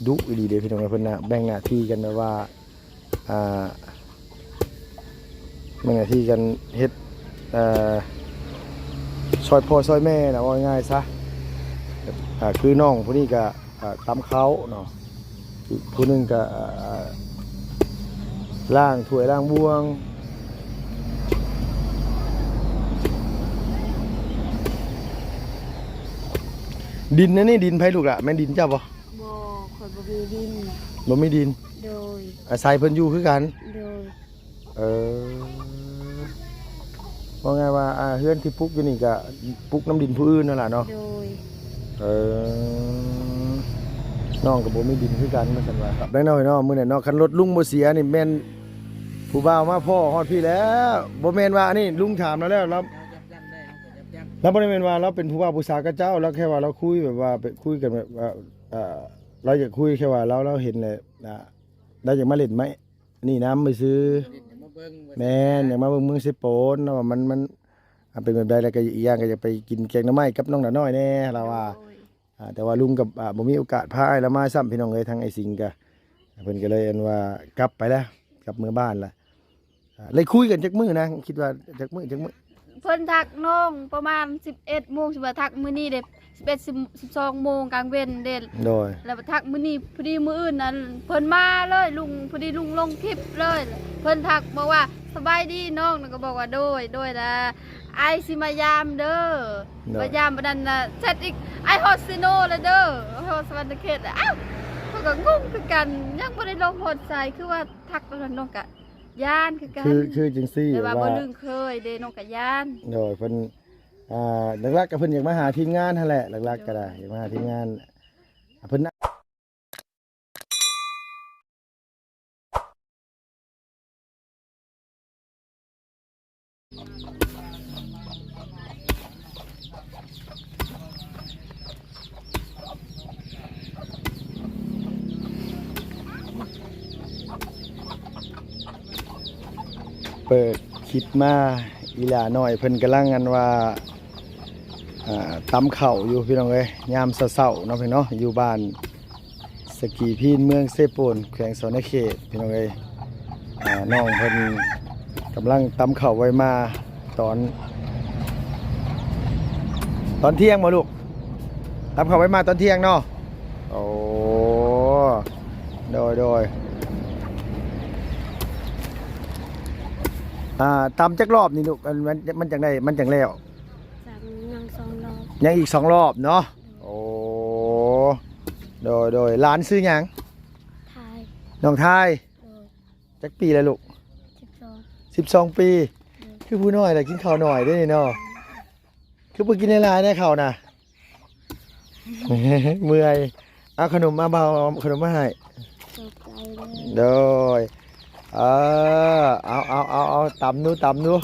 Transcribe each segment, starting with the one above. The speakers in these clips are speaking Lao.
ດຸອີ່ຫຼີເດ້ພີ່ນ້ອງເອີຍ. ເພິ່ນນະແບ່ງໜ້າທີ່ກັນແບບວ່າ ອ່າ ແບ່ງໜ້າທີ່ກັນເຮັດ ເອີ ຊ່ອຍພໍ່ຊ່ອຍແມ່ນະ ເວົ້າງ່າຍໆຊະ. ອ່າ ຄືນ້ອງຜູ້ນີ້ກະ ອ່າ ຕຳເຂົ້າເນາະ, ອີກຜູ້ໜຶ່ງກະ ອ່າ ລ້າງຖ້ວຍລ້າງບ່ວງ. ດິນອັນນີ້ດິນໃຜລູກຫຼະ? ແມ່ນດິນເຈົ້າບໍ່? ບໍ່ ຂ້ອຍບໍ່ມີດິນ. ບໍ່ມີດິນ? ໂດຍ. ອາໄສເພິ່ນຢູ່ຄືກັນ? ໂດຍ. ເອີ ເວົ້າງ່າຍວ່າ ອ່າ ເຮືອນທີ່ປຸກຢູ່ນີ້ກະປຸກນຳດິນຜູ້ອື່ນນັ້ນລະເນາະ? ໂດຍ. ເອີ ນ້ອງກະບໍ່ມີດິນຄືກັນ ວ່າຊັ້ນວ່າ. ໄດ້ເນາະ ເນາະ ມື້ນັ້ນເນາະ ຄັນລົດລຸງບໍ່ເສຍນີ້ແມ່ນຜູ້ບ່າວມາພໍ້ຮອດພີ້ແລ້ວ. ບໍ່ແມ່ນວ່າອັນນີ້ ລຸງຖາມລາວແລ້ວ ລາວ ລາວບໍ່ໄດ້ແມ່ນວ່າລາວເປັນຜູ້ບ່າວຜູ້ສາວກັບເຈົ້າ, ລາວແຄ່ວ່າລາວຄຸຍແບບວ່າ ໄປຄຸຍກັນແບບວ່າ ເອີ ລາວຢາກຄຸຍແຄ່ວ່າລາວ ລາວເຫັນແລ້ວ ລາວຢາກມາຫຼິ້ນມາ ນີ້ນຳຊື່. ຢາກມາເບິ່ງ ແມ່ນ ຢາກມາເບິ່ງເມືອງເຊໂປນ ລາວວ່າມັນ ມັນ ອ່າ ເປັນແບບໃດ ແລ້ວກະອີກຢ່າງກະຢາກໄປກິນແກງໜໍ່ໄມ້ກັບນ້ອງໜານ້ອຍແດ່ ລາວວ່າ. ໂດຍ. ອ່າ ແຕ່ວ່າລຸງກະ ອ່າ ບໍ່ມີໂອກາດພາອ້າຍລາວມາຊ້ຳ ພີ່ນ້ອງເອີຍ. ທາງອ້າຍສິງກະ ເພິ່ນກະເລີຍອັນວ່າກັບໄປແລ້ວ ກັບເມືອບ້ານລະ. ອ່າ ໄດ້ຄຸຍກັນຈັກມື້ນະ? ຄິດວ່າຈັກມື້ ຈັກມື້? ເພິ່ນທັກນ້ອງປະມານສິບເອັດໂມງ ຊິວ່າທັກມື້ນີ້ເດ້ ສິບເອັດ ສິບສອງໂມງກາງເວັນເດ້. ໂດຍ. ແລ້ວທັກມື້ນີ້ ພໍດີມື້ອື່ນນັ້ນເພິ່ນມາເລີຍ ລຸງ ພໍດີລຸງລົງຄລິບເລີຍ. ເພິ່ນທັກບອກວ່າ ສະບາຍດີນ້ອງ ແລ້ວກະບອກວ່າ ໂດຍ ໂດຍ ລະ ອ້າຍຊິມາຢາມເດີ. ໂດຍ. ມາຢາມ ບາດນັ້ນນະແຊັດອີກ ອ້າຍຮອດເຊໂນລະເດີ ຮອດສະຫວັນນະເຂດລະ. ອ້າວ ຂ້ອຍກະງົງຄືກັນ ຍັງບໍ່ໄດ້ລົງຮອດໃສ ຄືວ່າທັກແລ້ວນ້ອງກະ ຢ້ານຄືກັນ ຄື ຄືຈັ່ງຊີ້ ແຕ່ວ່າບໍ່ລຶ້ງເຄີຍເດ້ ນ້ອງກະຢ້ານ. ໂດຍ. ເພິ່ນ ອ່າ ຫຼັກໆກະເພິ່ນຢາກມາຫາທີມງານຫັ້ນແຫຼະ ຫຼັກໆກະໄດ້ ໂດຍ ຢາກມາຫາທີມງານ ເພິ່ນ ເປີດຄລິບມາ ອີ່ຫຼ້ານ້ອຍເພິ່ນກຳລັງ ອັນວ່າ ອ່າ ຕຳເຂົ້າຢູ່ພີ່ນ້ອງເອີຍ ຍາມເຊົ້າໆເນາະ ພີ່ນ້ອງເນາະ ຢູ່ບ້ານ ສະກີພີນ ເມືອງເຊໂປນ ແຂວງສະຫວັນນະເຂດ ພີ່ນ້ອງເອີຍ. ອ່າ ນ້ອງເພິ່ນກຳລັງຕຳເຂົ້າໄວ້ມາຕອນ ຕອນທ່ຽງບໍ່ລູກ? ຕຳເຂົ້າໄວ້ມາຕອນທ່ຽງເນາະ? ໂອ້ ໂດຍ ໂດຍ. ອ່າ ຕຳຈັກລອບນີ້ລູກ? ອັນ ມັນ ມັນຈັ່ງໄດ້ ມັນຈັ່ງແລ້ວ? ຕຳຍັງສອງລອບ ຍັງອີກສອງລອບເນາະ? ໂອ້ ໂດຍ ໂດຍ. ຫຼານຊື່ຫຍັງ? ທາຍ ນ້ອງທາຍ. ໂດຍ. ຈັກປີແລ້ວລູກ? ສິບສອງ ສິບສອງປີ. ໂດຍ. ຄືຜູ້ນ້ອຍລະ ກິນເຂົ້າໜ້ອຍເດ້ນີ້ເນາະ? ຄືບໍ່ກິນຫຼາຍໆແດ່ເຂົ້ານະ? ເມື່ອຍ. ເອົາຂະໜົມມາ ບ່າວເອົາຂະໜົມມາໃຫ້. ຂອບໃຈເດີ. ໂດຍ. ເອີ ເອົາ ເອົາ ເອົາ ເອົາ ຕຳດູ ຕຳດູ.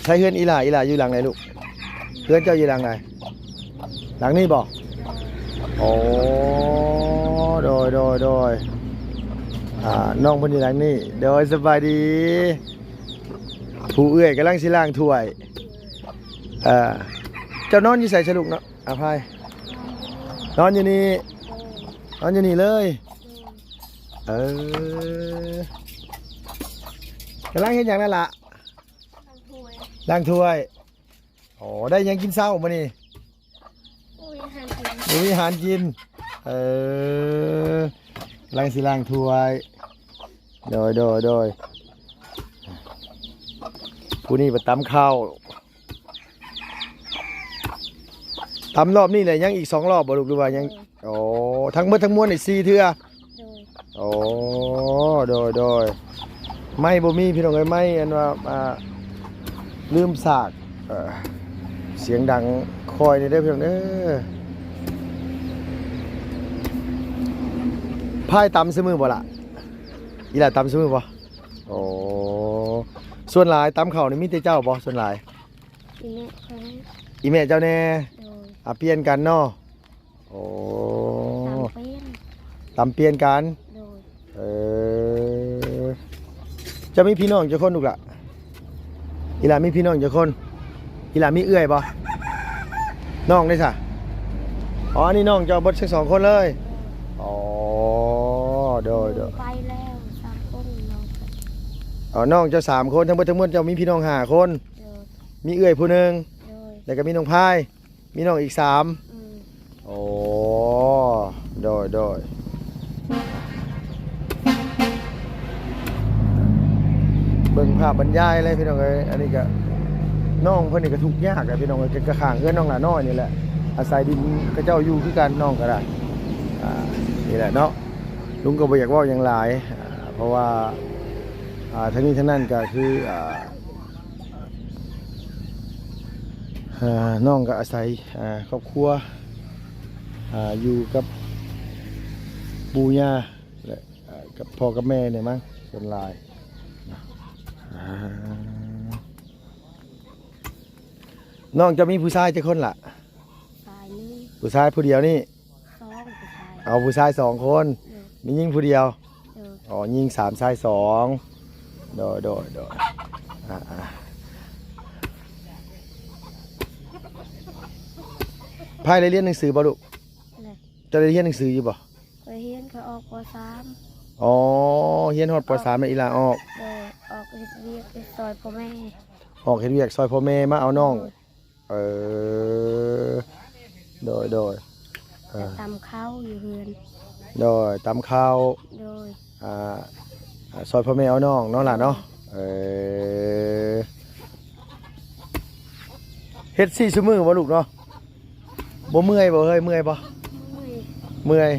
ໃສເຮືອນອີ່ຫຼ້າ? ອີ່ຫຼ້າຢູ່ຫຼັງໃດລູກ? ເຮືອນເຈົ້າຢູ່ຫຼັງໃດ? ຫຼັງນີ້ບໍ່? ໂອ້ ໂດຍ ໂດຍ ໂດຍ. ອ່າ ນ້ອງເພິ່ນຢູ່ຫຼັງນີ້. ໂດຍ ສະບາຍດີ. ຜູ້ເອື້ອຍກຳລັງຊິລ້າງຖ້ວຍ. ເອີ ເຈົ້ານອນຢູ່ໃສຊະລູກເນາະ? ອາພາຍ ນອນຢູ່ນີ້ ນອນຢູ່ນີ້ເລີຍ. ເອີ ກຳລັງເຮັດຫຍັງນັ້ນລະ? ລ້າງຖ້ວຍ ລ້າງຖ້ວຍ. ອໍ ໄດ້ຫຍັງກິນເຊົ້າມື້ນີ້? ບໍ່ມີອາຫານກິນ ບໍ່ມີອາຫານກິນ. ເອີ ກຳລັງຊິລ້າງຖ້ວຍ. ໂດຍ ໂດຍ ໂດຍ. ຜູ້ນີ້ໄປຕຳເຂົ້າ. ຕຳລອບນີ້ແຫຼະ ຍັງອີກສອງລອບບໍ່ລູກ ຫຼືວ່າຍັງ? ໂດຍ. ໂອ້ ທັງໝົດທັງມວນນີ້ສີ່ເທື່ອ? ໂດຍ. ໂອ້ ໂດຍ ໂດຍ. ໄມ້ບໍ່ມີພີ່ນ້ອງເອີຍ ໄມ້ອັນວ່າ ອ່າ ລືມສາກ. ເອີ ສຽງດັງຄ່ອຍນີ້ເດີພີ່ນ້ອງເດີ. ພາຍຕຳຊຸມື້ບໍ່ລະ? ອີ່ຫຼ້າຕຳຊຸມື້ບໍ່? ໂອ້ ສ່ວນຫຼາຍຕຳເຂົ້ານີ້ມີແຕ່ເຈົ້າບໍ່ ສ່ວນຫຼາຍ? ອີ່ແມ່ຂ້ອຍ ອີ່ແມ່ເຈົ້າແດ່. ໂດຍ. ອາ ປ່ຽນກັນເນາະ? ໂອ້ ຕຳປ່ຽນ ຕຳປ່ຽນກັນ. ໂດຍ. ເອີ ເຈົ້າມີພີ່ນ້ອງຈັກຄົນລູກລະ? ອີ່ຫຼ້າມີພີ່ນ້ອງຈັກຄົນ? ອີ່ຫຼ້າມີເອື້ອຍບໍ່? ນ້ອງເດ້ຊະ? ອໍ ອັນນີ້ນ້ອງເຈົ້າເບິດທັງສອງຄົນເລີຍ? ອໍ ໂດຍໆ ໄປແລ້ວສາມຄົນນ້ອງ. ອໍ ນ້ອງເຈົ້າສາມຄົນ ທັງເບິດທັງມວນເຈົ້າມີພີ່ນ້ອງຫ້າຄົນ? ໂດຍ. ມີເອື້ອຍຜູ້ໜຶ່ງ? ໂດຍ. ແລ້ວກໍມີນ້ອງພາຍ? ມີນ້ອງອີກສາມ? ອືມ. ໂອ້ ໂດຍໆ ເບິ່ງພາບບັນຍາຍເລີຍພີ່ນ້ອງເອີຍ. ອັນນີ້ກໍ ນ້ອງເພິ່ນນີ້ກໍທຸກຍາກແຫຼະພີ່ນ້ອງເອີຍ ກໍຂ້າງເຮືອນນ້ອງຫຼ້ານ້ອຍນີ້ແຫຼະ ອາໄສດິນເຂົາເຈົ້າຢູ່ຄືກັນ ນ້ອງກໍໄດ້. ອ່າ ນີ້ແຫຼະເນາະ ລຸງກໍບໍ່ຢາກເວົ້າຫຍັງຫຼາຍ ອ່າ ເພາະວ່າ ອ່າ ທັງນີ້ທັງນັ້ນກໍຄື ອ່າ ອ່າ ນ້ອງກໍອາໄສ ອ່າ ຄອບຄົວ ອ່າ ຢູ່ກັບປູ່ຍ່າ ແລະ ອ່າ ກັບພໍ່ກັບແມ່ນີ້ມັ້ງສ່ວນຫຼາຍ. ອ່າ ນ້ອງເຈົ້າມີຜູ້ຊາຍຈັກຄົນລະ? ຊາຍໜຶ່ງ. ຜູ້ຊາຍຜູ້ດຽວນີ້? ສອງ ຜູ້ຊາຍ. ເອົາ ຜູ້ຊາຍສອງຄົນ. ໂດຍ. ມີຍິງຜູ້ດຽວ? ໂດຍ. ອໍ ຍິງສາມ ຊາຍສອງ. ໂດຍ ໂດຍ ໂດຍ. ອ່າ ອ່າ ພາຍໄດ້ຮຽນໜັງສືບໍ່ລູກ? ແລະ ເຈົ້າໄດ້ຮຽນໜັງສືຢູ່ບໍ່? ຂ້ອຍຮຽນ ຂ້ອຍອອກ ປໍສາມ. ອໍ ຮຽນຮອດ ປໍສາມ ແລ້ວອີ່ຫຼ້າອອກ? ໂດຍ. ອອກເຮັດວຽກ ເຮັດຊ່ອຍພໍ່ແມ່. ອອກເຮັດວຽກຊ່ອຍພໍ່ແມ່ ມາເອົານ້ອງ. ໂດຍ. ເອີ ໂດຍ ໂດຍ. ເອີ ຕຳເຂົ້າຢູ່ເຮືອນ. ໂດຍ ຕຳເຂົ້າ. ໂດຍ. ອ່າ ອ່າ ຊ່ອຍພໍ່ແມ່ເອົານ້ອງເນາະຫຼ້າເນາະ. ໂດຍ. ເອີ ເຮັດສີ່ຊຸມື້ບໍ່ລູກເນາະ? ບໍ່ເມື່ອຍບໍ່ເຮີ້ຍ? ເມື່ອຍບໍ່? ເມື່ອຍ.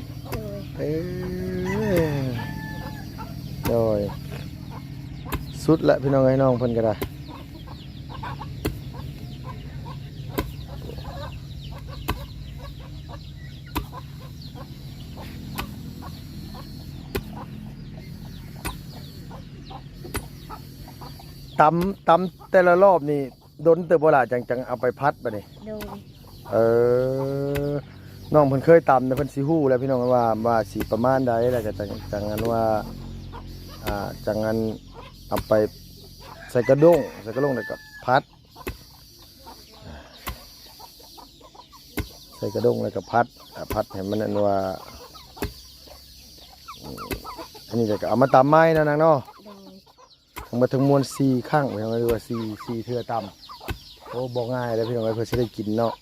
ເມື່ອຍ. ໂດຍ. ເອີ ສຸດລະພີ່ນ້ອງເອີຍ ນ້ອງເພິ່ນກໍໄດ້. ຕຳ ຕຳແຕ່ລະລອບນີ້ດົນເຕີບບໍ່ລະ ຈັ່ງ ຈັ່ງເອົາໄປຜັດບາດນີ້? ໂດຍ. ເອີ ນ້ອງເພິ່ນເຄີຍຕຳນະ ເພິ່ນຊິຮູ້ແລ້ວພີ່ນ້ອງ ວ່າ ວ່າຊິປະມານໃດ ແລ້ວກໍຈັ່ງ ຈັ່ງອັນວ່າ ອ່າ ຈັ່ງອັນເອົາໄປໃສ່ກະດ້ງ ໃສ່ກະດ້ງແລ້ວກໍຜັດ ໃສ່ກະດ້ງແລ້ວກໍຜັດ ອ່າ ຜັດໃຫ້ມັນອັນວ່າ ອັນນີ້ແລ້ວກໍເອົາມາຕຳໃໝ່ເນາະນາງເນາະ. ໂດຍ. ທັງໝົດທັງມວນສີ່ຄັ້ງ ພີ່ນ້ອງເອີຍ ຫຼືວ່າສີ່ ສີ່ເທື່ອຕຳ. ໂອ້ ບໍ່ງ່າຍເດ້ພີ່ນ້ອງເອີຍ ເພື່ອຊິໄດ້ກິນເນາະ.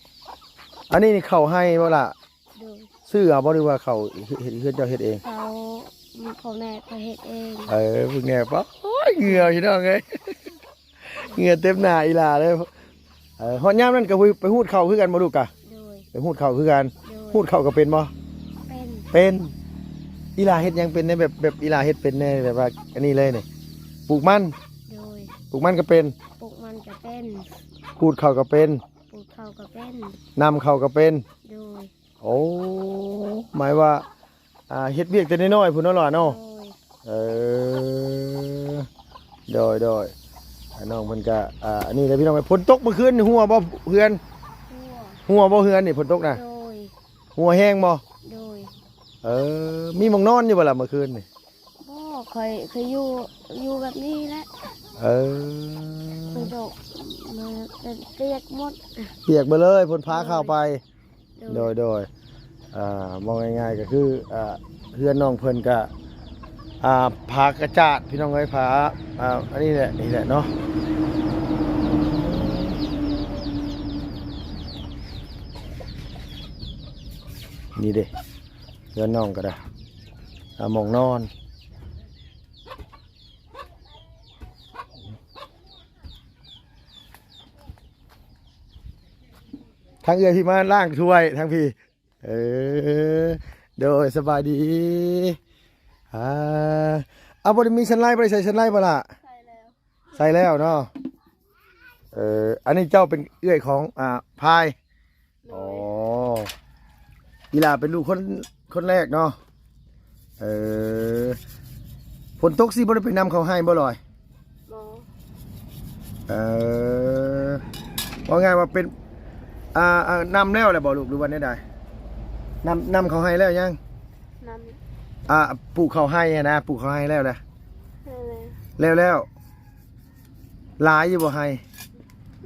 ອັນນີ້ນີ້ເຂົ້າໄຮ່ບໍ່ລະ? ໂດຍ. ຊື້ເອົາບໍ່ ຫຼືວ່າເຂົ້າເຮັດ ເຮັດ ເຮືອນເຈົ້າເຮັດເອງ? ເຂົ້າ ພໍ່ແມ່ເຂົາເຮັດເອງ. ເອີ ເບິ່ງແນ່ປະ ໂອ້ຍ ເຫື່ອພີ່ນ້ອງເອີຍ ເຫື່ອເຕັມໜ້າອີ່ຫຼ້າເລີຍ. ເອີ ຮອດຍາມນັ້ນກໍໄປ ໄປຮູດເຂົ້າຄືກັນບໍ່ລູກກະ? ໂດຍ. ໄປຮູດເຂົ້າຄືກັນ. ໂດຍ. ຮູດເຂົ້າກໍເປັນບໍ່? ເປັນ. ເປັນ. ອີ່ຫຼ້າເຮັດຫຍັງເປັນແດ່ ແບບ ແບບອີ່ຫຼ້າເຮັດເປັນແດ່ ແບບວ່າອັນນີ້ເລີຍນີ້? ປູກມັນ. ໂດຍ. ປູກມັນກໍເປັນ? ປູກມັນກໍເປັນ. ຮູດເຂົ້າກໍເປັນ? ປູກເຂົ້າກໍເປັນ. ນຳເຂົ້າກໍເປັນ? ໂດຍ. ໂອ້ ໝາຍວ່າ ອ່າ ເຮັດວຽກແຕ່ນ້ອຍໆ ພຸ້ນເນາະຫຼ້າເນາະ. ໂດຍ. ເອີ ໂດຍໆ ອ່າ ນ້ອງເພິ່ນກະ ອ່າ ອັນນີ້ແຫຼະພີ່ນ້ອງ. ຝົນຕົກມື້ຄືນນີ້ຮົ່ວບໍ່ເຮືອນ? ຮົ່ວ. ຮົ່ວບໍ່ເຮືອນນີ້ຝົນຕົກນະ? ໂດຍ. ຮົ່ວແຮງບໍ່? ໂດຍ. ເອີ ມີໝ່ອງນອນຢູ່ບໍ່ລະມື້ຄືນນີ້? ບໍ່ ຂ້ອຍ ຂ້ອຍຢູ່ ຢູ່ແບບນີ້ແຫຼະ. ເອີ ຝົນຕົກ ມັນເປັນ ປຽກໝົດ. ປຽກເບິດເລີຍ ຝົນພາເຂົ້າໄປ. ໂດຍ ໂດຍ ໂດຍ. ອ່າ ເວົ້າງ່າຍໆ ກໍຄື ອ່າ ເຮືອນນ້ອງເພິ່ນກະ ອ່າ ຜາກະຈາດ ພີ່ນ້ອງເອີຍ ຜາ ອ່າ ອັນນີ້ແຫຼະ ນີ້ແຫຼະເນາະ. ນີ້ເດ້ ເຮືອນນ້ອງກໍໄດ້ ອ່າ ໝ່ອງນອນ. ທາງເອື້ອຍພີ່ມາລ້າງຖ້ວຍທາງພີ່. ເອີ ໂດຍ ສະບາຍດີ. ອ່າ ເອົາ ບໍ່ໄດ້ມີຊັ້ນໄລ ບໍ່ໄດ້ໃສ່ຊັ້ນໄລບໍ່ລະ? ໃສ່ແລ້ວ ໃສ່ແລ້ວເນາະ. ເອີ ອັນນີ້ເຈົ້າເປັນເອື້ອຍຂອງ ອ່າ ພາຍ? ໂດຍ. ອໍ ອີ່ຫຼ້າເປັນລູກຄົນ ຄົນແລກເນາະ. ເອີ ຝົນຕົກຊິບໍ່ໄດ້ໄປນຳເຂົ້າໄຮ່ບໍ່ລອຍ? ບໍ່. ເອີ ເວົ້າງ່າຍວ່າເປັນ ອ່າ ອ່າ ນຳແລ້ວແຫຼະບໍ່ລູກ ຫຼືວ່າແນວໃດ? ນຳ ນຳເຂົ້າໄຮ່ແລ້ວຍັງ? ນຳ ອ່າ ປູກເຂົ້າໄຮ່ຫັ້ນນະ ປູກເຂົ້າໄຮ່ແລ້ວແຫຼະ? ແລ້ວແລ້ວ. ແລ້ວແລ້ວ. ຫຼາຍຢູ່ບໍ່ໄຮ່?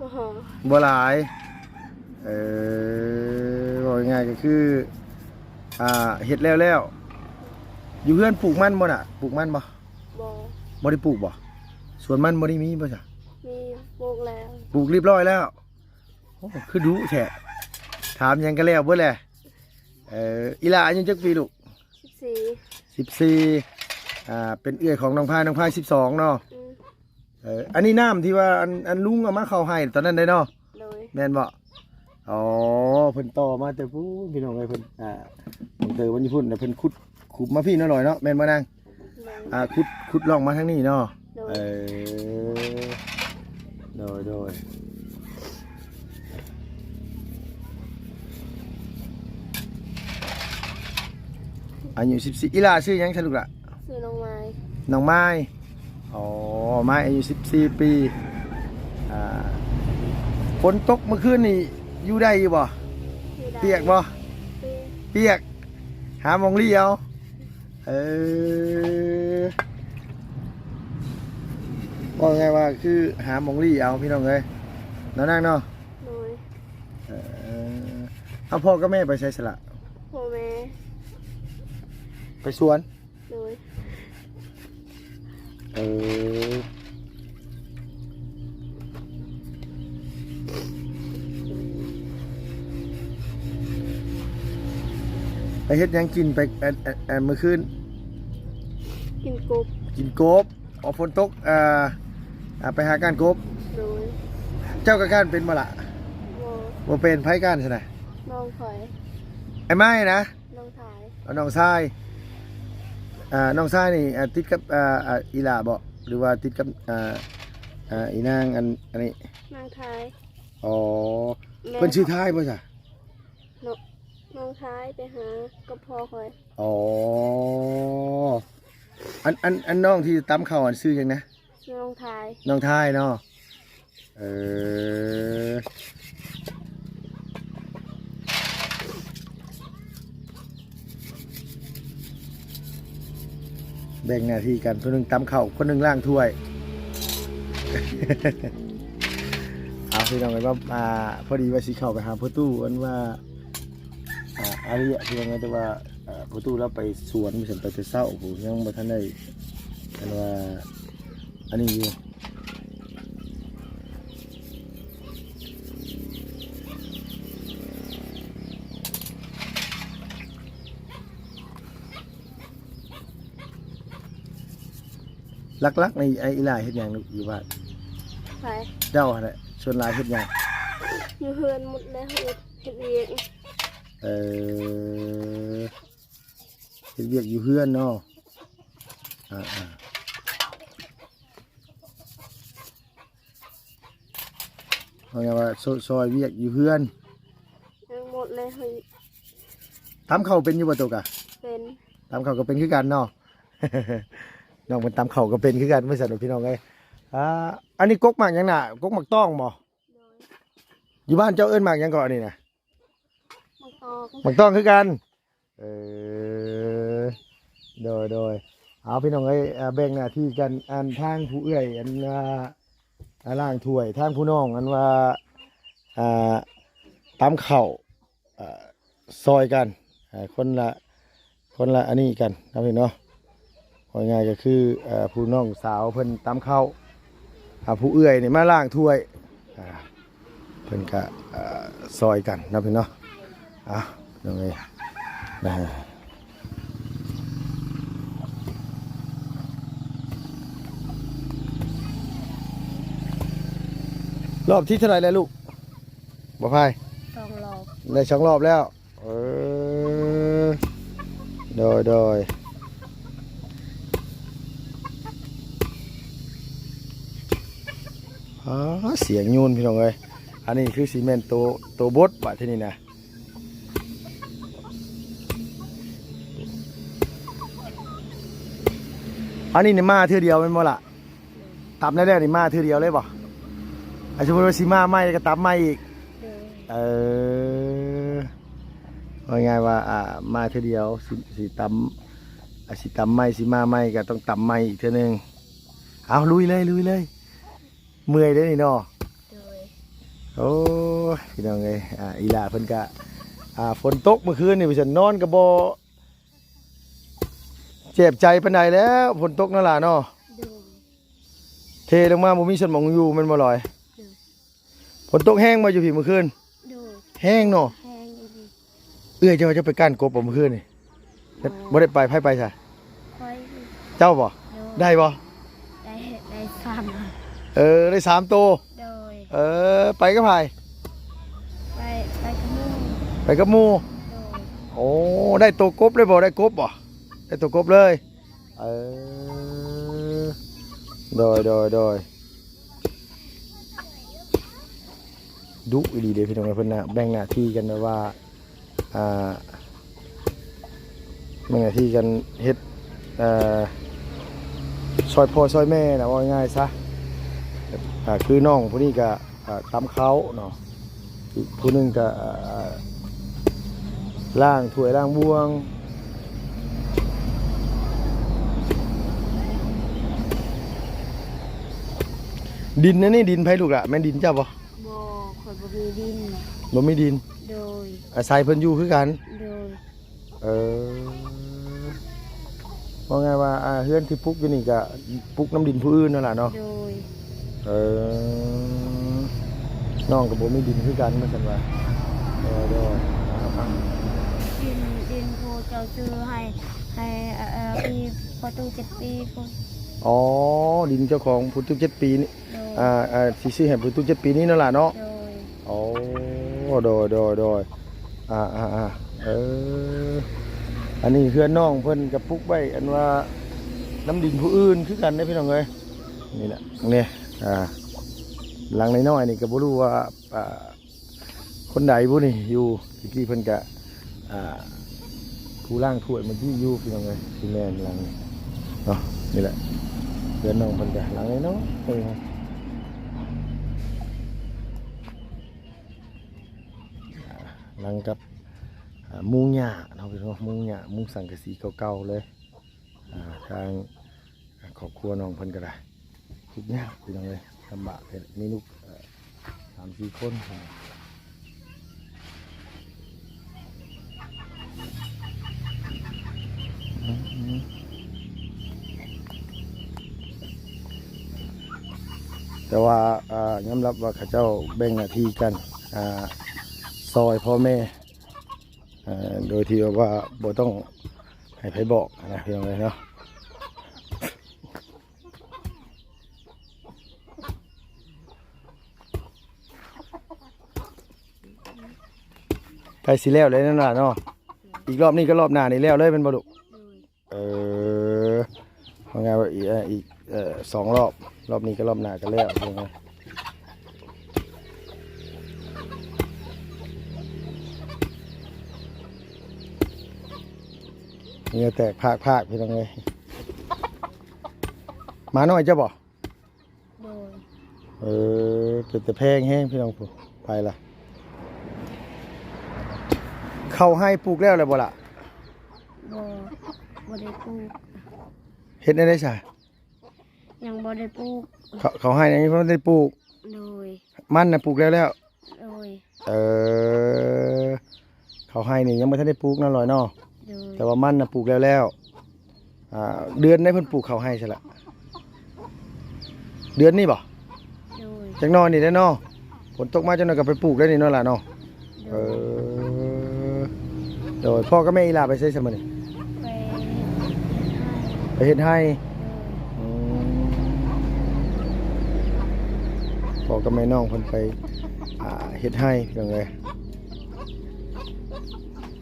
ບໍ່ຫຼາຍ. ເອີ ເວົ້າງ່າຍໆກໍຄື ອ່າ ເຮັດແລ້ວໆ. ຢູ່ເຮືອນປູກມັນບໍ່ນະ? ປູກມັນບໍ່? ບໍ່ ບໍ່ໄດ້ປູກບໍ່? ສວນມັນບໍ່ໄດ້ມີບໍ່ຊະ? ມີ ປູກແລ້ວ ປູກຮຽບຮ້ອຍແລ້ວ. ໂອ້ ຄືດຸແທ້ ຖາມຫຍັງກໍແລ້ວເບິດແຫຼະ. ເອີ ອີ່ຫຼ້າອາຍຸຈັກປີລູກ? ສິບສີ່ ສິບສີ່. ອ່າ ເປັນເອື້ອຍຂອງນ້ອງພາຍ ນ້ອງພາຍສິບສອງເນາະ. ອືມ ເອີ ອັນນີ້ນ້ຳທີ່ວ່າ ອັນ ອັນລຸງເອົາມາເຂົ້າໃຫ້ຕອນນັ້ນເດ້ເນາະ? ໂດຍ ແມ່ນບໍ່? ອໍ ເພິ່ນຕໍ່ມາແຕ່ພຸ້ນ ພີ່ນ້ອງເອີຍ. ເພິ່ນ ອ່າ ຕັ້ງແຕ່ວັນຢູ່ພຸ້ນ ແລ້ວເພິ່ນຂຸດຂຸມມາພີ້ເນາະ ລອຍເນາະ ແມ່ນບໍ່ນາງ? ໂດຍ ອ່າ ຂຸດ ຂຸດລ່ອງມາທາງນີ້ເນາະ. ໂດຍ ເອີ ໂດຍໆ. ອາຍຸສິບສີ່. ອີ່ຫຼ້າຊື່ຫຍັງຊະລູກຫຼ້າ? ຊື່ນ້ອງມາຍ ນ້ອງມາຍ. ອໍ ມາຍອາຍຸສິບສີ່ປີ. ອ່າ ຝົນຕົກມື້ຄືນນີ້ຢູ່ໄດ້ຢູ່ບໍ່? ຢູ່ໄດ້. ປຽກບໍ່? ປຽກ ປຽກ. ຫາໝ່ອງລີ້ເອົາ. ເອີ ເວົ້າງ່າຍວ່າຄືຫາໝ່ອງລີ້ເອົາ ພີ່ນ້ອງເອີຍ ເນາະນາງເນາະ? ໂດຍ ເອີ ເອົາ ພໍ່ກັບແມ່ໄປໃສຊະລະ? ພໍ່ແມ່ໄປສວນ. ໂດຍ ເອີ ໄປເຮັດຫຍັງກິນ ໄປ ອັນ ອັນ ອັນ ມື້ຄືນ? ກິນກົບ ກິນກົບ. ອໍ ຝົນຕົກ ອ່າ ອ່າ ໄປຫາກ້ານກົບ. ໂດຍ ເຈົ້າກໍກ້ານເປັນບໍ່ລະ? ບໍ່ ບໍ່ເປັນ. ໃຜກ້ານຊັ້ນນະ? ນ້ອງຂ້ອຍ ອ້າຍໄມ້ນະ? ນ້ອງຊາຍ ເອົາ ນ້ອງຊາຍ. ອ່າ ນ້ອງຊາຍນີ້ ອ່າ ຕິດກັບ ອ່າ ອ່າ ອີ່ຫຼ້າບໍ່ ຫຼືວ່າຕິດກັບ ອ່າ ອ່າ ອີ່ນາງ ອັນ ອັນນີ້? ນາງທາຍ. ອໍ ແມ່ ເພິ່ນຊື່ທາຍບໍ່ຊະ? ນ້ອງ ນ້ອງທາຍໄປຫາກັບພໍ່ຂ້ອຍ. ອໍ ອັນ ອັນ ອັນນ້ອງທີ່ຕຳເຂົ້າ ອັນຊື່ຫຍັງນະ? ຊື່ນ້ອງທາຍ ນ້ອງທາຍເນາະ. ເອີ ແບ່ງໜ້າທີ່ກັນ ຄົນໜຶ່ງຕຳເຂົ້າ ຄົນໜຶ່ງລ້າງຖ້ວຍ. ເອົາ ພີ່ນ້ອງເອີຍ ວ່າ ອ່າ ພໍດີວ່າຊິເຂົ້າໄປຫາພໍ່ຕູ້ ອັນວ່າ ອ່າ ອາລິຍະ ພີ່ນ້ອງເອີຍ ແຕ່ວ່າ ອ່າ ພໍ່ຕູ້ລາວໄປສວນ ໄປແຕ່ເຊົ້າພຸ້ນ ຍັງບໍ່ທັນໄດ້ ອັນວ່າ ອັນນີ້ຢູ່. ຫຼັກໆ ນີ້ ໄອ້ ອີ່ຫຼ້າເຮັດຫຍັງຢູ່ບ້ານ? ໃຜ? ເຈົ້າຫັ້ນແຫຼະ ສ່ວນຫຼາຍເຮັດຫຍັງ? ຢູ່ເຮືອນໝົດແລ້ວ ເຮັດ ເຮັດວຽກ. ເອີ ເຮັດວຽກຢູ່ເຮືອນເນາະ. ອ່າ ອ່າ ເຮົາເອີ້ນວ່າ ຊ່ອຍ ຊ່ອຍວຽກຢູ່ເຮືອນ. ຍັງໝົດເລີຍ ເຮີ້ຍ ຕຳເຂົ້າເປັນຢູ່ບໍ່ໂຕກະ? ເປັນ. ຕຳເຂົ້າກໍເປັນຄືກັນເນາະ. ນ້ອງເພິ່ນຕຳເຂົ້າກໍເປັນຄືກັນ ວ່າຊັ້ນ ພີ່ນ້ອງເອີຍ. ອ່າ ອັນນີ້ກົກໝາກຫຍັງນະ? ກົກໝາກຕ້ອງບໍ່? ໂດຍ. ຢູ່ບ້ານເຈົ້າເອີ້ນໝາກຫຍັງເກາະອັນນີ້ນະ? ໝາກຕອງ. ໝາກຕອງຄືກັນ. ເອີ ໂດຍ ໂດຍ. ເອົາ ພີ່ນ້ອງເອີຍ ອ່າ ແບ່ງໜ້າທີ່ກັນ ອັນທາງຜູ້ເອື້ອຍ ອັນວ່າ ອ່າ ລ້າງຖ້ວຍ ທາງຜູ້ນ້ອງ ອັນວ່າ ອ່າ ຕຳເຂົ້າ ອ່າ ຊ່ອຍກັນ ອ່າ ຄົນລະ ຄົນລະອັນນີ້ກັນເນາະ ພີ່ນ້ອງເນາະ. ເວົ້າງ່າຍກໍຄື ເອີ ຜູ້ນ້ອງສາວເພິ່ນຕຳເຂົ້າ ອ່າ ຜູ້ເອື້ອຍນີ້ມາລ້າງຖ້ວຍ ອ່າ ເພິ່ນກະ ເອີ ຊ່ອຍກັນເນາະ ພີ່ນ້ອງເນາະ. ເອົາ ນ້ອງເອີຍ ລອບທີເທົ່າໃດແລ້ວລູກ? ບໍ່ພາຍ ສອງລອບ ໄດ້ສອງລອບແລ້ວ. ເອີ ໂດຍ ໂດຍ. ອ່າ ສຽງຍູນ ພີ່ນ້ອງເອີຍ. ອັນນີ້ຄືຊິແມ່ນໂຕ ໂຕບົດບາດທີນີ້ນະ. ອັນນີ້ນີ້ມາເທື່ອດຽວແມ່ນບໍ່ລະ? ຕຳແລ້ວໆນີ້ມາເທື່ອດຽວເລີຍບໍ່? ອ່າ ສົມມຸດວ່າຊິມາໃໝ່ກໍຕຳໃໝ່ອີກ. ໂດຍ. ເອີ ເວົ້າງ່າຍວ່າ ອ່າ ມາເທື່ອດຽວ ຊິ ຊິຕຳ ອ່າ ຊິຕຳໃໝ່ ຊິມາໃໝ່ກໍຕ້ອງຕຳໃໝ່ອີກເທື່ອໜຶ່ງ. ເອົາ ລຸຍເລີຍ ລຸຍເລີຍ. ເມື່ອຍເດ້ນີ້ເນາະ. ໂດຍ. ໂອ້ຍ ພີ່ນ້ອງເອີຍ ອ່າ ອີ່ຫຼ້າເພິ່ນກະ ອ່າ ຝົນຕົກມື້ຄືນນີ້ ວ່າຊັ້ນ ນອນກະບໍ່ແຈບໃຈປານໃດແລ້ວ ຝົນຕົກເນາະຫຼ້າເນາະ. ໂດຍ. ເທລົງມາບໍ່ມີສ່ວນໝອງຢູ່ແມ່ນບໍ່ລອຍ? ໂດຍ. ຝົນຕົກແຮງບໍ່ຢູ່ພີ້ມື້ຄືນ? ໂດຍ. ແຮງເນາະ? ແຮງອີ່ຫຼີ. ເອື້ອຍເຈົ້າ ເຈົ້າໄປກ້ານກົບບໍ່ມື້ຄືນນີ້? ບໍ່ ບໍ່ໄດ້ໄປ ໃຜໄປຊະ? ຂ້ອຍ. ເຈົ້າບໍ່? ໂດຍ. ໄດ້ບໍ່? ໄດ້ ໄດ້ສາມ. ເອີ ໄດ້ສາມໂຕ. ໂດຍ. ເອີ ໄປກັບໃຜ? ໄປ ໄປກັບໝູ່. ໄປກັບໝູ່? ໂດຍ. ໂອ້ ໄດ້ໂຕກົບເລີຍບໍ່? ໄດ້ກົບບໍ່? ໄດ້ໂຕກົບເລີຍ. ເອີ ໂດຍ ໂດຍ ໂດຍ. ດຸອີ່ຫຼີເດ້ພີ່ນ້ອງເອີຍ ເພິ່ນນະ ແບ່ງໜ້າທີ່ກັນແບບວ່າ ອ່າ ແບ່ງໜ້າທີ່ກັນເຮັດ ເອີ ຊ່ອຍພໍ່ຊ່ອຍແມ່ນະ ເວົ້າງ່າຍໆຊະ. ອ່າ ຄືນ້ອງຜູ້ນີ້ກະ ອ່າ ຕຳເຂົ້າເນາະ ອີກຜູ້ໜຶ່ງກະ ອ່າ ລ້າງຖ້ວຍລ້າງບ່ວງ. ດິນອັນນີ້ດິນໃຜລູກຫຼະ? ແມ່ນດິນເຈົ້າບໍ່? ບໍ່ ຂ້ອຍບໍ່ມີດິນ. ບໍ່ມີດິນ? ໂດຍ. ອາໄສເພິ່ນຢູ່ຄືກັນ? ໂດຍ. ເອີ ເວົ້າງ່າຍວ່າ ອ່າ ເຮືອນທີ່ປຸກຢູ່ນີ້ກະປຸກນຳດິນຜູ້ອື່ນນັ້ນລະເນາະ? ໂດຍ. ເອີ ນ້ອງກະບໍ່ມີດິນຄືກັນ ວ່າຊັ້ນວ່າ. ເອີ ໂດຍ. ອ່າ ອ່າ ດິນ ດິນຜູ້ເຈົ້າຊື້ໃຫ້ ໃຫ້ ເອີ ເອີ ປີພໍ່ຕູ້ເຈັດປີພຸ້ນ. ອໍ ດິນເຈົ້າຂອງຜູ້ຕູ້ເຈັດປີນີ້. ໂດຍ. ອ່າ ອ່າ ຊິຊື້ໃຫ້ຜູ້ຕູ້ເຈັດປີນີ້ເນາະຫຼ້າເນາະ? ໂດຍ. ໂອ້ ໂດຍ ໂດຍ ໂດຍ. ອ່າ ອ່າ ອ່າ ເອີ ອັນນີ້ເຮືອນນ້ອງເພິ່ນກະປຸກໄວ້ ອັນວ່ານຳດິນຜູ້ອື່ນຄືກັນເດ້ພີ່ນ້ອງເອີຍ. ນີ້ແຫຼະ ນີ້ ອ່າ ຫຼັງນ້ອຍໆນີ້ກະບໍ່ຮູ້ວ່າ ອ່າ ຄົນໃດບຸນີ້ຢູ່ ຕະກີ້ເພິ່ນກະ ອ່າ ຜູ້ລ້າງຖ້ວຍເມື່ອກີ້ຢູ່ພີ່ນ້ອງເອີຍ. ຊິແມ່ນຫຼັງນີ້ເນາະ ນີ້ແຫຼະ ເຮືອນນ້ອງເພິ່ນກະຫຼັງນ້ອຍໆ ເອີ ຫຼັງກັບ ອ່າ ມຸງຫຍ້າເນາະພີ່ນ້ອງ ມຸງຫຍ້າ ມຸງສັງກະສີເກົ່າໆເລີຍ. ອ່າ ທາງຄອບຄົວນ້ອງເພິ່ນກະໄດ້ ທຸກຍາກພີ່ນ້ອງເອີຍ ລຳບາກເລີຍ ມີລູກ ເອີ ສາມສີ່ຄົນ. ແຕ່ວ່າ ອ່າ ຍອມຮັບວ່າເຂົາເຈົ້າແບ່ງໜ້າທີ່ກັນ ອ່າ ຊ່ອຍພໍ່ແມ່ ເອີ ໂດຍທີ່ແບບວ່າບໍ່ຕ້ອງໃຫ້ໃຜບອກນະ ພີ່ນ້ອງເອີຍເນາະ. ໃກ້ຊິແລ້ວແລ້ວນັ້ນລະເນາະ ອີກລອບນີ້ກັບລອບໜ້ານີ້ແລ້ວເລີຍແມ່ນບໍ່ລູກ? ໂດຍ. ເອີ ເອົາງ່າຍວ່າອີກ ເອີ ອີກ ເອີ ສອງລອບ ລອບນີ້ກັບລອບໜ້າກະແລ້ວ ເຫື່ອແຕກພາກໆ ພີ່ນ້ອງເອີຍ. ໝານ້ອຍເຈົ້າບໍ່? ໂດຍ. ເອີ ເປັນຕາແພງແຮງພີ່ນ້ອງ ຜູ້ ໄປລະ. ເຂົ້າໄຮ່ປູກແລ້ວແລ້ວບໍ່ລະ? ບໍ່ ບໍ່ໄດ້ປູກ. ເຮັດແນວໃດຊະ? ຍັງບໍ່ໄດ້ປູກ. ເຂົ້າ ເຂົ້າໄຮ່ຍັງບໍ່ໄດ້ປູກ? ໂດຍ. ມັນນະປູກແລ້ວແລ້ວ? ໂດຍ. ເອີ ເຂົ້າໄຮ່ນີ້ຍັງບໍ່ທັນໄດ້ປູກເນາະ ລອຍເນາະ? ໂດຍ. ແຕ່ວ່າມັນນະປູກແລ້ວແລ້ວ. ອ່າ ເດືອນໃດເພິ່ນປູກເຂົ້າໄຮ່ຊະລະ? ເດືອນນີ້ບໍ່? ໂດຍ. ຈັກໜ່ອຍນີ້ແຫຼະເນາະ ຝົນຕົກມາຈັກໜ່ອຍກະໄປປູກໄດ້ນີ້ເນາະຫຼະເນາະ? ໂດຍ. ເອີ ໂດຍ. ພໍ່ກັບແມ່ອີ່ຫຼ້າໄປໃສຊະມື້ນີ້? ໄປເຮັດໄຮ່. ໄປເຮັດໄຮ່? ໂດຍ. ອືມ ພໍ່ກັບແມ່ນ້ອງເພິ່ນໄປ ອ່າ ເຮັດໄຮ່ ພີ່ນ້ອງເອີຍ.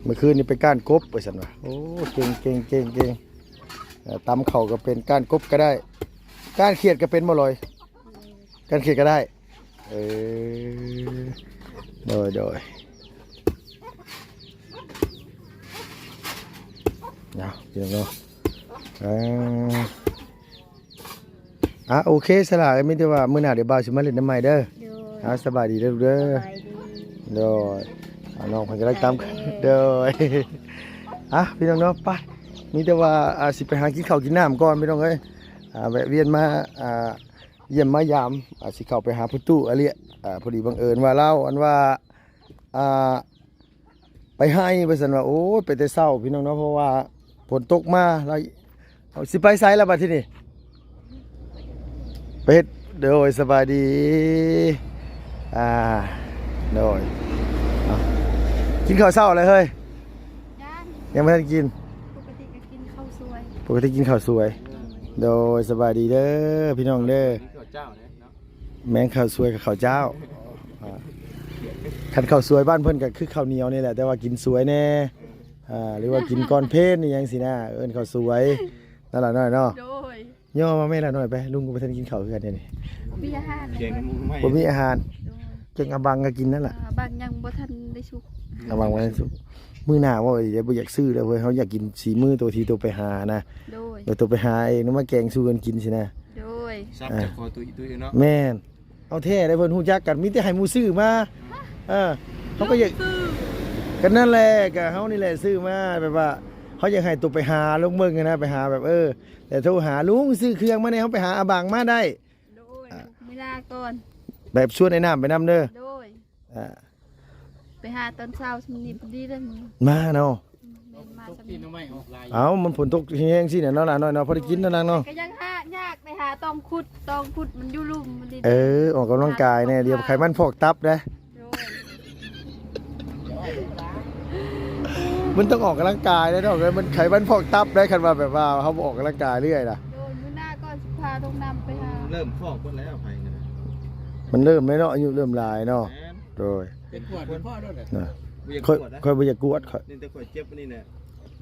ມື້ຄືນນີ້ໄປກ້ານກົບ ວ່າຊັ້ນວ່າ. ໂອ້ ເກັ່ງ ເກັ່ງ ເກັ່ງ ເກັ່ງ. ເອີ ຕຳເຂົ້າກະເປັນ ກ້ານກົບກະໄດ້ ກ້ານຂຽດກະເປັນບໍ່ລອຍ? ກ້ານຂຽດກະໄດ້. ເອີ ໂດຍ ໂດຍ. ເນາະ ພີ່ນ້ອງເນາະ ເອີ ອ່າ ໂອເຄ ສະຫຼາ ມີແຕ່ວ່າມື້ໜ້າດຽວບ່າວຊິມາຫຼິ້ນນຳໃໝ່ເດີ. ໂດຍ. ອ່າ ສະບາຍດີເດີລູກເດີ. ສະບາຍດີ. ໂດຍ. ອ່າ ນ້ອງເພິ່ນກຳລັງຕຳ ໂດຍ ອ່າ ພີ່ນ້ອງເນາະ ໄປ ມີແຕ່ວ່າ ອ່າ ຊິໄປຫາກິນເຂົ້າກິນນ້ຳກ່ອນ ພີ່ນ້ອງເອີຍ. ອ່າ ແວະວຽນມາ ອ່າ ຢ້ຽມມາຢາມ ອາ ຊິເຂົ້າໄປຫາພໍ່ຕູ້ອາເລຍ ອາ ພໍດີບັງເອີນວ່າລາວ ອັນວ່າ ອາ ໄປໄຮ່ວ່າຊັ້ນວ່າ ໂອ້ຍ ໄປແຕ່ເຊົ້າພີ່ນ້ອງເນາະ ເພາະວ່າຝົນຕົກມາ ລາວ ເອົາ ຊິໄປໃສລະບັດທີນີ້? ໄປເຮັດ ໂດຍ ສະບາຍດີ ອາ ໂດຍ ເອົາ ກິນເຂົ້າເຊົ້າແລ້ວເຮີ້ຍ? ຍັງ ຍັງບໍ່ທັນກິນ ປົກກະຕິກໍກິນເຂົ້າສວຍ ປົກກະຕິກິນເຂົ້າສວຍ ໂດຍ ສະບາຍດີເດີພີ່ນ້ອງເດີ ກິນເຂົ້າເຈົ້າແຫຼະເນາະ ແມ່ນເຂົ້າສວຍກັບເຂົ້າເຈົ້າ ອາ ຄັນເຂົ້າສວຍບ້ານເພິ່ນກໍຄືເຂົ້າໜຽວນີ້ແຫຼະ ແຕ່ວ່າກິນສວຍແດ່ ອາ ຫຼືວ່າກິນກ່ອນເພນອີ່ຫຍັງຊີ້ນະ ເອີ້ນເຂົ້າສວຍ ນັ້ນລະນ້ອຍເນາະ ໂດຍ ຍໍມາແມ່ລະນ້ອຍໄປ ລຸງກໍບໍ່ທັນກິນເຂົ້າຄືກັນເດນີ້ ບໍ່ມີອາຫານ ແກງໜໍ່ໄມ້ ບໍ່ມີອາຫານ ໂດຍ ແກງອາບັງກໍກິນນັ້ນລະ ອາ ອາບັງຍັງບໍ່ທັນໄດ້ສຸກ ອາບັງບໍ່ທັນສຸກ ມື້ໜ້າເວົ້າອີ່ຫຼີເດ້ ບໍ່ຢາກຊື້ແລ້ວເວີຍ ເຮົາຢາກກິນສີມືໂຕທີ່ໂຕໄປຫານະ ໂດຍ ໂຕໄປຫາເອງ ມາແກງສູ່ກັນກິນຊີ້ນະ ໂດຍ ສັບ ອາ ຈາກຄໍຕຸ້ຍໆເນາະ ແມ່ນ ເອົາແທ້ເດ້ ເພິ່ນຮູ້ຈັກກັນ ມີແຕ່ໃຫ້ໝູ່ຊື້ມາ ເອີ ເຮົາກໍຢາກ ກໍນັ້ນແຫຼະ ກໍເຮົານີ້ແຫຼະຊື້ມາ ແບບວ່າເຮົາຢາກໃຫ້ໂຕໄປຫາລົງເບິ່ງຫັ້ນນະ ໄປຫາແບບ ເອີ ແຕ່ໂທຫາລຸງຊື້ເຄື່ອງມາແດ່ ເຮົາໄປຫາອາບັງມາໄດ້ ໂດຍ ອາ ມື້ໜ້າກ່ອນ ແບບຊວນໄອ້ນ້ຳໄປນຳເດີ ໂດຍ ອາ ໄປຫາຕອນເຊົ້າຊ່ຳນີ້ພໍດີເດ້ມື້ ມາເນາະ ອືມ ແມ່ນມາຊ່ຳນີ້ ເອົ້າ ມັນຝົນຕົກແຮງໆຊີ້ນະເນາະ ຫຼານນ້ອຍເນາະ ພໍໄດ້ກິນເນາະນາງເນາະ ກໍຍັງຫາຍາກໄປຫາຕ້ອງຂຸດ ຕ້ອງຂຸດມັນຢູ່ລຸ່ມມັນດີ ເອີ ອອກກຳລັງກາຍແດ່ ດຽວໄຂມັນພອກຕັບເດ້ ໂດຍ ມັນຕ້ອງອອກກຳລັງກາຍເດ້ເນາະ ມັນໄຂມັນພອກຕັບເດ້ ຄັນວ່າແບບວ່າເຮົາບໍ່ອອກກຳລັງກາຍເລື້ອຍນະ ໂດຍ ມື້ໜ້າກໍຊິພານ້ອງນ້ຳໄປຫາ ເລີ່ມຟອກເບິດແລ້ວ ໄຜກໍໄດ້ ມັນເລີ່ມແລ້ວເນາະ ອາຍຸເລີ່ມຫຼາຍເນາະ ແມ່ນ ໂດຍ ໄປກວດເປັນພໍ່ໂລດ ນະ ຂ້ອຍ ຂ້ອຍບໍ່ຢາກກວດ ຂ້ອຍ ນີ້ແຕ່ຂ້ອຍເຈັບອັນນີ້ແຫຼະ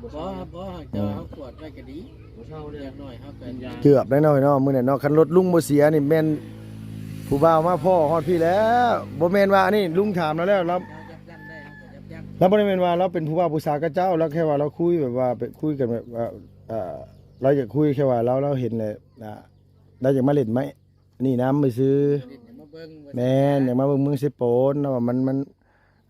ບໍ່ ບໍ່ ເຈົ້າເຮົາກວດໄວ້ກໍດີ ບໍ່ເຊົາເດ້ ຢ່າງໜ້ອຍເຮົາກໍ ເກືອບແລ້ວເນາະ ເນາະ ມື້ນັ້ນເນາະ ຄັນລົດລຸງບໍ່ເສຍນີ້ແມ່ນຜູ້ບ່າວມາພໍ້ຮອດພີ້ແລ້ວ ບໍ່ແມ່ນວ່າອັນນີ້ລຸງຖາມລາວແລ້ວ ລາວ ລາວບໍ່ໄດ້ແມ່ນວ່າລາວເປັນຜູ້ບ່າວຜູ້ສາວກັບເຈົ້າ ລາວແຄ່ວ່າລາວຄຸຍແບບວ່າໄປຄຸຍກັນແບບວ່າ ເອີ ລາວຢາກຄຸຍແຄ່ວ່າລາວ ລາວເຫັນແລ້ວ ລາວຢາກມາຫຼິ້ນໄມ້ ນີ້ນຳຊື່ ຢາກມາເບິ່ງ ແມ່ນ ຢາກມາເບິ່ງເມືອງເຊໂປນ ແລ້ວວ່າມັນ ມັນ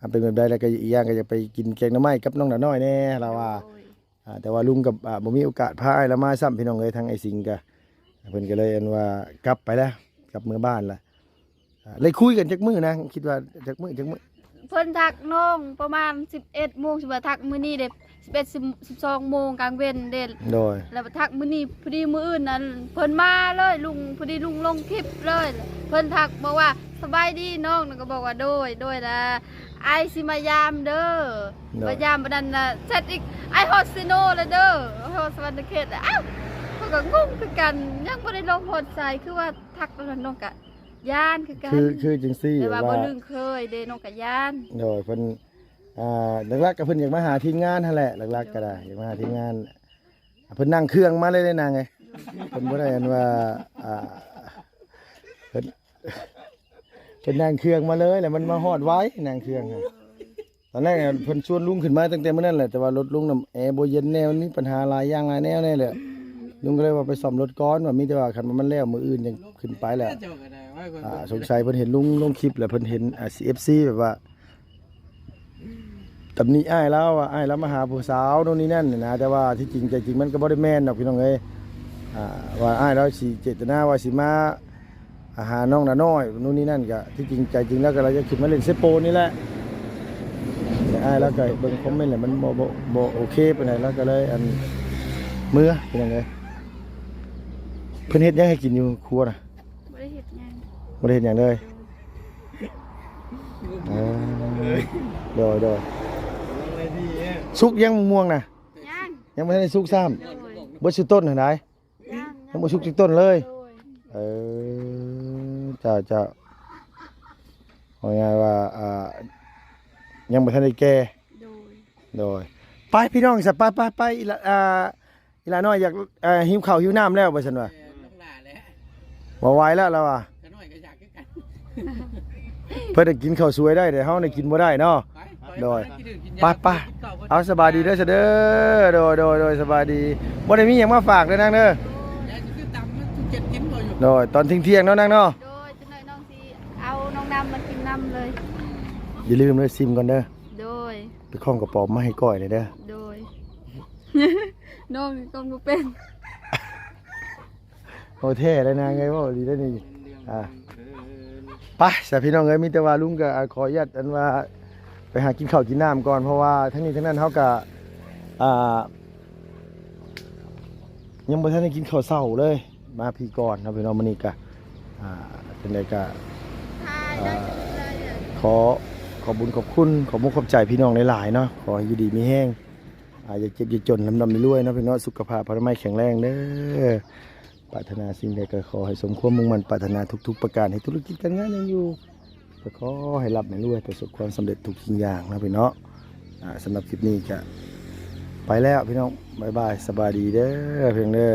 ອາ ເປັນແບບໃດ ແລ້ວກໍອີກຢ່າງກໍຢາກໄປກິນແກງໜໍ່ໄມ້ກັບນ້ອງໜ້ານ້ອຍແດ່ ລາວວ່າ ໂດຍ ອາ ແຕ່ວ່າລຸງກໍ ອາ ບໍ່ມີໂອກາດພາອ້າຍລາວມາຊ້ຳ ພີ່ນ້ອງເອີຍ ທາງອ້າຍສິງກໍ ເພິ່ນກໍເລີຍອັນວ່າກັບໄປແລ້ວ ກັບເມືອບ້ານແລ້ວ ອາ ໄດ້ຄຸຍກັນຈັກມື້ນາງ ຄິດວ່າຈັກມື້ ຈັກມື້? ເພິ່ນທັກນ້ອງປະມານສິບເອັດໂມງ ຊິວ່າທັກມື້ນີ້ເດ້ ສິບເອັດ ສິບສອງໂມງກາງເວັນເດ້ ໂດຍ ແລ້ວທັກມື້ນີ້ ພໍດີມື້ອື່ນນັ້ນເພິ່ນມາເລີຍ ລຸງ ພໍດີລຸງລົງຄລິບເລີຍ ເພິ່ນທັກບອກວ່າ ສະບາຍດີນ້ອງ ແລ້ວກໍບອກວ່າ ໂດຍ ໂດຍ ລະອ້າຍຊິມາຢາມເດີ ໂດຍ ມາຢາມ ບັດນັ້ນນະແຊັດອີກ ອ້າຍຮອດເຊໂນແລ້ວເດີ ຮອດສະຫວັນນະເຂດແລ້ວ ອ້າວ ຂ້ອຍກໍງົງຄືກັນ ຍັງບໍ່ໄດ້ລົງຮອດໃສ ຄືວ່າທັກແລ້ວນ້ອງກະ ຢ້ານຄືກັນ ຄື ຄືຈັ່ງຊີ້ ແບບວ່າ ແບບວ່າບໍ່ລຶ້ງເຄີຍເດ້ ນ້ອງກະຢ້ານ ໂດຍ ເພິ່ນ ອ່າ ຫຼັກໆກໍເພິ່ນຢາກມາຫາທີມງານຫັ້ນແຫຼະ ຫຼັກໆກໍໄດ້ ໂດຍ ຢາກມາຫາທີມງານ ເພິ່ນນັ່ງເຄື່ອງມາເລີຍເດ້ນາງເອີຍ ເພິ່ນບໍ່ໄດ້ອັນວ່າ ອ່າ ເພິ່ນ ເພິ່ນນັ່ງເຄື່ອງມາເລີຍ ແລ້ວມັນມາຮອດໄວ ນັ່ງເຄື່ອງຫັ້ນ ຕອນແລກເພິ່ນຊວນລຸງຂຶ້ນມາຕັ້ງແຕ່ມື້ນັ້ນແຫຼະ ແຕ່ວ່າລົດລຸງນຳແອບໍ່ເຢັນແດ່ ມັນມີບັນຫາຫຼາຍຢ່າງຫຼາຍແນວແດ່ແຫຼະ ລຸງກໍເລີຍວ່າໄປສ້ອມລົດກ່ອນ ວ່າມີແຕ່ວ່າຄັນວ່າມັນແລ້ວມື້ອື່ນຈັ່ງຂຶ້ນໄປແຫຼະ ອ່າ ສົງໄສເພິ່ນເຫັນລຸງລົງຄລິບແລ້ວ ເພິ່ນເຫັນ ອ່າ ເອັຟຊີ ແບບວ່າຕຳໜິອ້າຍລາວວ່າ ອ້າຍລາວມາຫາຜູ້ສາວໂນ່ນນີ້ນັ້ນນະ ແຕ່ວ່າທີ່ຈິງໃຈຈິງມັນກໍບໍ່ໄດ້ແມ່ນດອກ ພີ່ນ້ອງເອີຍ ອ່າ ວ່າອ້າຍລາວຊິເຈດຕະນາວ່າຊິມາ ອາ ຫານ້ອງໜ້ານ້ອຍໂນ່ນນີ້ນັ້ນ ກະທີ່ຈິງໃຈຈິງແລ້ວກໍລາວຢາກຂຶ້ນມາຫຼິ້ນເຊໂປນນີ້ແຫຼະ ແຕ່ອ້າຍລາວກໍເບິ່ງຄອມເມັນແລ້ວ ມັນບໍ່ ບໍ່ ບໍ່ໂອເຄປານໃດ ລາວກໍເລີຍ ອັນ ເມືອ ພີ່ນ້ອງເອີຍ ເພິ່ນເຮັດຫຍັງໃຫ້ກິນຢູ່ຄົວນະ? ບໍ່ໄດ້ເຮັດຫຍັງ ບໍ່ໄດ້ເຮັດຫຍັງເລີຍ ເອີ ໂດຍ ໂດຍ ສຸກຍັງ ມະມ່ວງນະ? ຍັງ ຍັງບໍ່ທັນໄດ້ສຸກຊ້ຳ ໂດຍ ເບິດຊຸຕົ້ນຫັ້ນໃດ ຍັງ ຍັງບໍ່ສຸກຈັກຕົ້ນເລີຍ ໂດຍ ເອີ ເຈົ້າ ເຈົ້າ ເອົາງ່າຍວ່າ ອ່າ ຍັງບໍ່ທັນໄດ້ແກ່ ໂດຍ ໂດຍ ໄປພີ່ນ້ອງຊະ ໄປ ໄປ ໄປ ອີ່ຫຼາ ອ່າ ອີ່ຫຼານ້ອຍຢາກ ເອີ ຫິວເຂົ້າຫິວນ້ຳແລ້ວ ວ່າຊັ້ນວ່າ ເອີ ເວົ້າຫຼາຍແລ້ວລາວວ່າ ເພິ່ນໄດ້ກິນເຂົ້າສວຍໄດ້ ແຕ່ເຮົາໄດ້ກິນບໍ່ໄດ້ເນາະ ໂດຍ ໄປ ໄປ ເອົາ ສະບາຍດີເດີ ຊະເດີ ໂດຍ ໂດຍ ໂດຍ ສະບາຍດີ ບໍ່ໄດ້ມີຫຍັງມາຝາກເດີນາງເດີ ໂດຍ ຕອນທ່ຽງໆເນາະນາງເນາະ ໂດຍ ຈັກໜ້ອຍນ້ອງຊິເອົານ້ອງນ້ຳມາກິນນຳເລີຍ ຢ່າລືມເດີ ຊິມກ່ອນເດີ ໂດຍ ໄປຄ້ອງກະປອມມາໃຫ້ກ້ອຍແດ່ເດີ ໂດຍ ນ້ອງນີ້ກ້ອງບໍ່ເປັນ ໂອ ແທ້ແລ້ວນາງເອີຍ ເວົ້າດີແລ້ວນີ້ ອ່າ ໄປຊະພີ່ນ້ອງເອີຍ ມີແຕ່ວ່າລຸງກໍ ອ່າ ຂໍອະນຸຍາດ ອັນວ່າ ໄປຫາກິນເຂົ້າກິນນ້ຳກ່ອນ ເພາະວ່າທັງນີ້ທັງນັ້ນເຮົາກໍ ອ່າ ຍັງບໍ່ທັນໄດ້ກິນເຂົ້າເຊົ້າເລີຍ ມາພີ້ກ່ອນເນາະພີ່ນ້ອງ. ມື້ນີ້ກະ ອ່າ ຈັ່ງໃດກະ ອ່າ ຂໍ ຂອບບຸນຂອບຄຸນ ຂອບມຸກຂອບໃຈພີ່ນ້ອງຫຼາຍໆເນາະ. ຂໍໃຫ້ຢູ່ດີມີແຮງ ອ່າ ຢ່າເຈັບຢ່າຈົນ ລ່ຳໆລວຍໆເນາະພີ່ນ້ອງ. ສຸຂະພາບພະນາໄມແຂງແຮງເດີ. ປາດຖະໜາສິ່ງໃດກໍຂໍໃຫ້ສົມຄວາມມຸ່ງໝັ້ນປາດຖະໜາທຸກໆປະການ ໃຫ້ທຸລະກິດການງານຍັງຢູ່ ກໍຂໍໃຫ້ລ່ຳໃຫ້ລວຍ ປະສົບຄວາມສຳເລັດທຸກສິ່ງຢ່າງເນາະພີ່ນ້ອງ. ອ່າ ສຳລັບຄລິບນີ້ກະໄປແລ້ວພີ່ນ້ອງ ບາຍບາຍ ສະບາຍດີເດີ ພີ່ນ້ອງເດີ.